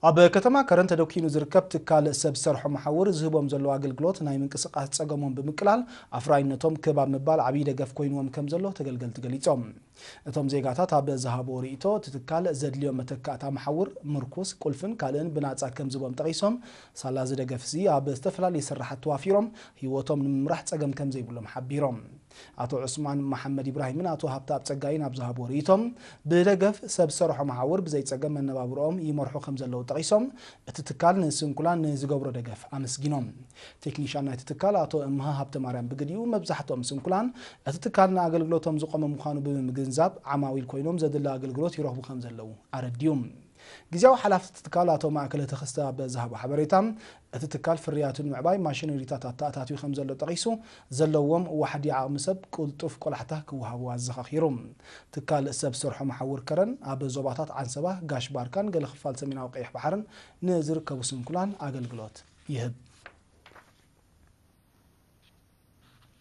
ኣብ ከተማ ከረን ተደኪኑ ዝርከብ ትካል ሰብ ዝሰርሖ መሓውር ዝህቦም ዘለዉ ኣገልግሎት ናይ ምንቅስቃስ ጸገሞም ብምቅላል ኣፍራይነቶም ክብ ኣብ ምባል ዓብዪ ደገፍ ኮይንዎም ከም ዘሎ ተገልገልቲ ገሊጾም። እቶም ዜጋታት ኣብ ዝሃቦ ርእይቶ እቲ ትካል ዘድልዮም መተካእታ መሓውር፣ ምርኩስ፣ ቁልፍን ካልእን ብናጻ ከም ዝቦም ጠቒሶም፣ ሳላ እዚ ደገፍ እዚ ኣብ ዝተፈላለዩ ስራሓት ተዋፊሮም ህይወቶም ንምምራሕ ጸገም ከም ዘይብሎም ሓቢሮም። ኣቶ ዑስማን መሓመድ ኢብራሂምን ኣቶ ሃብተኣብ ጸጋይን ኣብ ዝሃብዎ ርእይቶም፣ ብደገፍ ሰብ ዝሰርሖ መሓውር ብዘይ ጸገም መነባብሮኦም ይመርሑ ከም ዘለዉ ጠቒሶም፣ እቲ ትካል ንስንኩላን ንዝገብሮ ደገፍ ኣመስጊኖም። ቴክኒሻን ናይቲ ትካል ኣቶ እምሃ ሃብተማርያም ብግዲኡ፣ መብዛሕትኦም ስንኩላን እቲ ትካል ንኣገልግሎቶም ዝቆመ ምዃኑ ብምግንዛብ ዓማዊል ኮይኖም ዘድሊ ኣገልግሎት ይረኽቡ ከም ዘለዉ ኣረዲኡ። ግዜያዊ ሓላፊ እቲ ትካል ኣቶ ማእከለ ተኸስተ ኣብ ዝሃቦ ሓበሬታ፣ እቲ ትካል ፍርያቱ ንምዕባይ ማሽነሪታት ኣተኣታትዩ ከም ዘሎ ጠቒሱ፣ ዘለዎም ዋሕዲ ዓቕሚ ሰብ ቅልጡፍ ቆላሕታ ክወሃቡ ኣዘኻኺሩ። ትካል ሰብ ዝሰርሖ መሓውር ከረን ኣብ ዞባታት ዓንሰባ፣ ጋሽ ባርካን ገለ ክፋል ሰሜናዊ ቀይሕ ባሕርን ንዝርከቡ ስንኩላን ኣገልግሎት ይህብ።